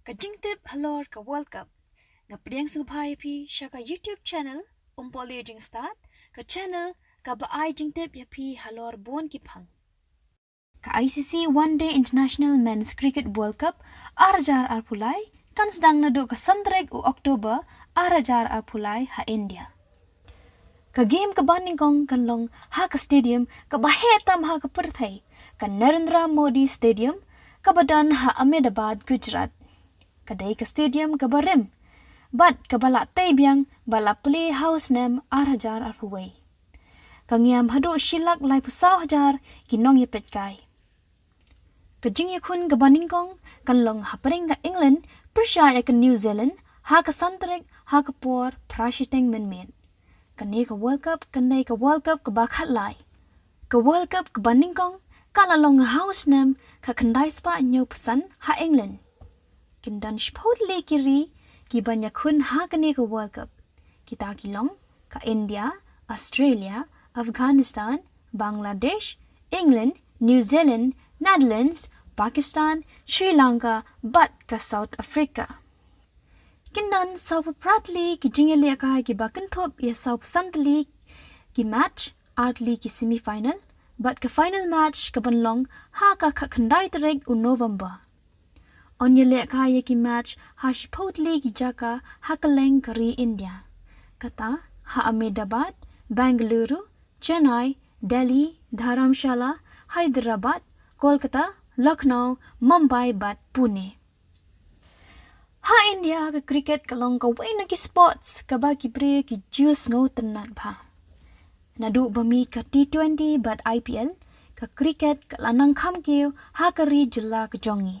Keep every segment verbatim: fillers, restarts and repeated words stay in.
Ka jingtip halor ka World Cup. Nga pdiang sngewbha ïa phi sha ka YouTube channel Umpohliew Jingstad, ka channel kaba ai jingtip ïa phi halor bun ki phang. Ka I C C One Day International Men's Cricket World Cup ar hajar arphew lai kan sdang naduh ka san tarik u October ar hajar arphew lai ha India. Ka game kaba nyngkong kan long ha ka stadium kaba heh tam ha ka pyrthei, ka Narendra Modi Stadium, kaba don ha Ahmedabad, Gujarat. Ka dei ka stadium kaba rim bad kaba la tei biang bad la plie ha u snem ar hajar arphew wei. Ka ngiam haduh shi lak laiphew saw hajar ki nongïapeit kai. Ka jingïakhun kaba nyngkong kan long hapdeng ka England pyrshah ïa ka New Zealand ha ka san tarik ha ka por phra shiteng mynmiet. Kane ka World Cup kan dei ka World Cup kaba khatlai. Ka World Cup kaba nyngkong ka la long ha u snem ka khyndai spah hynñiewphew san ha England. Kin don shiphew tylli ki ri kiban ïakhun ha kane ka World Cup. Kita ki long ka India, Australia, Afghanistan, Bangladesh, England, New Zealand, Netherlands, Pakistan, Sri Lanka bad ka South Africa. Kin don sawphew phra tylli ki jingïalehkai kiba kynthup ïa sawphew san tylli ki match, ar tylli ki semi final bad ka final match kaban long ha ka khatkhyndai tarik u November. Yn ïalehkai ïa ki match ha shiphew tylli ki jaka ha kylleng ka ri India. Kata ha Ahmedabad, Bengaluru, Chennai, Delhi, Dharamshala, Hyderabad, Kolkata, Lucknow, Mumbai bad Pune. Ha India ka cricket ka long kawei na ki sports kaba ki briew ki ju sngewtynnad bha. Naduh ba mih ka T twenty bad I P L, ka cricket ka la nang kham kiew ha ka ri jylla ka jong ngi.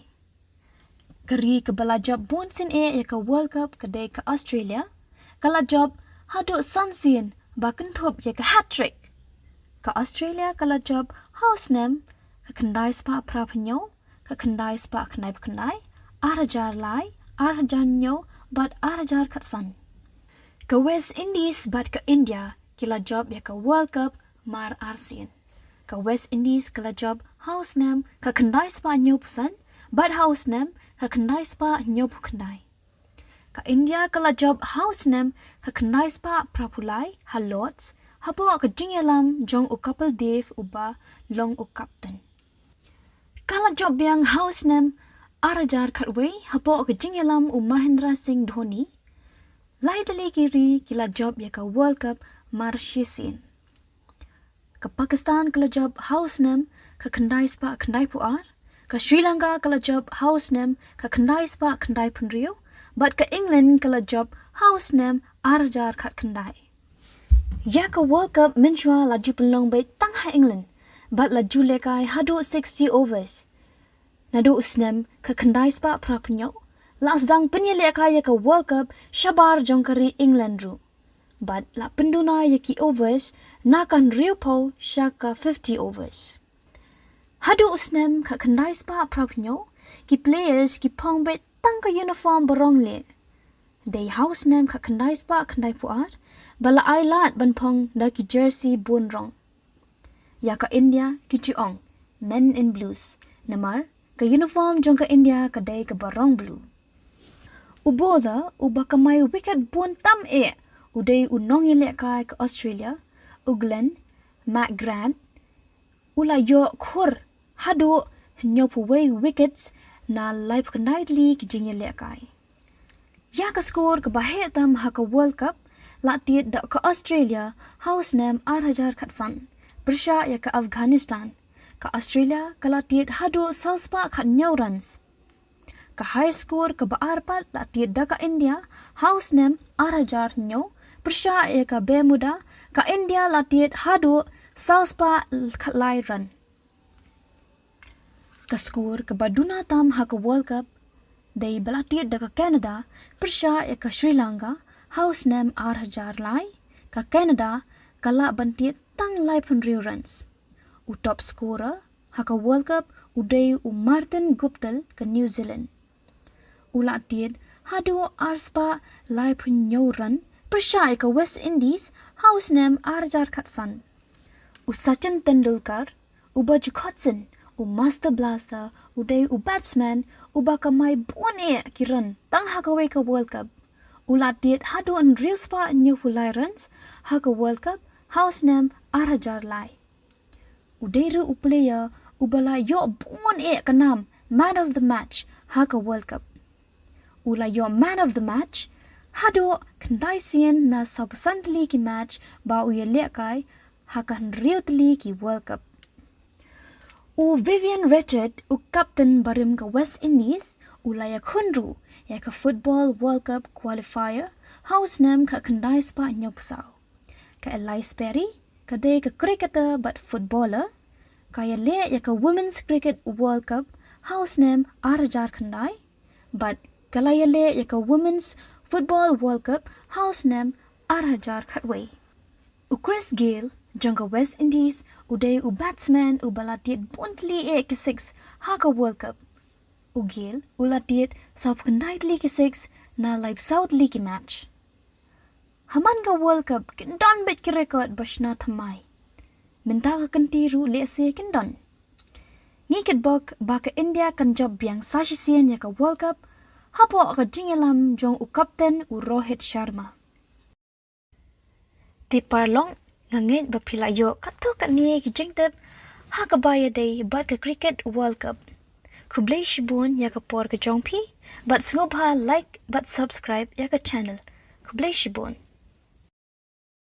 Ka ri kaba la jop bunsien eh ïa ka World Cup ka dei ka Australia, ka la jop haduh san sien ba kynthup ïa ka hat-trick. Ka Australia ka la jop ha u snem ka khyndai spah phra phew hynñiew, ka khyndai spah khyndaiphew khyndai, ar hajar lai, ar hajar hynñiew bad ar hajar khatsan. Ka West Indies bad ka India ki la jop ïa ka World Cup mar arsien. Ka West Indies ka la jop ha u snem ka khyndai spah hynñiewphew san bad ha u snem ka khyndai spah hynñiewphew khyndai. Ka India ka la jop ha u snem ka khyndai spah phra phew lai ha Lord's, hapoh ka jingïalam jong u Kapil Dev uba long u captain. Ka la jop biang ha u snem ar hajar khatwei hapoh ka jingïalam u Mahendra Singh Dhoni. Lai tylli ki ri ki la jop ïa ka World Cup mar shisien. Ka Pakistan ka la jop ha u snem ka khyndai spah khyndaiphew ar, ka Sri Lanka ka la jop ha u snem ka khyndai spah khyndaiphew hynriew, bad ka England ka la jop ha u snem ar hajar khatkhyndai. Ïa ka World Cup mynshuwa la ju pynlong beit tang ha England bad la ju lehkai haduh sixty overs. Naduh u snem ka khyndai spah phra phew hynñiew la sdang pynïalehkai ïa ka World Cup shabar jong ka ri England ruh. Bad la pynduna ïa ki overs na ka hynriewphew sha ka fifty overs. Haduh u snem ka khyndai spah phra phew hynñiew ki players ki phong beit tang ka uniform ba rong lieh. Dei ha u snem ka khyndai spah khyndaiphew ar ba la ai lad ban phong da ki jersey bun rong. Ïa ka India ki ju ong Men in Blues, namar ka uniform jong ka India ka dei kaba rong blue. U bowler uba kamai wicket bun tam eh u dei u nongïalehkai ka Australia, u Glenn McGrath. U la ïoh khur haduh hynñiewphew wei wickets na laiphew khyndai tylli ki jingïalehkai. Ïa ka score kaba heh tam ha ka World Cup la tied da ka Australia ha u snem ar hajar khatsan pyrshah ïa ka Afghanistan. Ka Australia ka la tied haduh saw spah khathynñiew runs. Ka high score kaba ar pat la tied da ka India ha u snem ar hajar hynñiew pyrshah ïa ka Bermuda, ka India la tied haduh saw spah khatlai run. Ka score kaba duna tam ha ka World Cup dei ba la tied da ka Canada pyrshah ïa ka Sri Lanka ha u snem ar hajar lai, ka Canada ka lah ban tied tang laiphew hynriew runs. U top scorer ha ka World Cup u dei u Martin Guptill ka New Zealand. U la tied haduh ar spah laiphew hynñiew run pyrshah ïa ka West Indies ha u snem ar hajar khatsan. U Sachin Tendulkar uba ju khot sien U Master Blaster u dei u batsman uba kamai bun eh ki run tang ha kawei ka World Cup. U la tied haduh hynriew spah hynñiewphew lai runs ha ka World Cup ha u snem ar hajar lai. U dei ruh u player uba la ïoh bun eh ka nam man of the match ha ka World Cup. U la ïoh man of the match haduh khyndai sien na sawphew san tylli ki match ba u ïalehkai ha ka hynriew tylli ki World Cup. U Vivian Richard, u captain barim ka West Indies, u la ïakhun ruh ïa ka Football World Cup qualifier ha u snem khatkhyndai spah hynñiewphew saw. Ka Ellyse Perry ka dei ka cricketer bad footballer. Ka ïaleh ïa ka Women's Cricket World Cup ha u snem ar hajar khyndai bad ka la ïaleh ïa ka Women's Football World Cup ha u snem ar hajar khatwei. U Chris Gayle jong ka West Indies u dei u batsman uba la tied bun tylli eh ki six ha ka World Cup. U Gayle u la tied sawphew khyndai tylli ki six na laiphew saw tylli ki match. Ha man ka World Cup kin don beit ki record ba shna thymmai. Mynta ka kynti ruh lehse kin don. Ngi kitbok ba ka India kan jop biang sa shisien ïa ka World Cup hapoh ka jingïalam jong u captain u Rohit Sharma. Te paralok, nga ngeit ba phi la ïoh katto katne ki jingtip ha kaba ïadei bad ka Cricket World Cup. Khublei shibun ïa ka por ka jong phi bad sngewbha like bad subscribe ïa ka channel. Khublei shibun.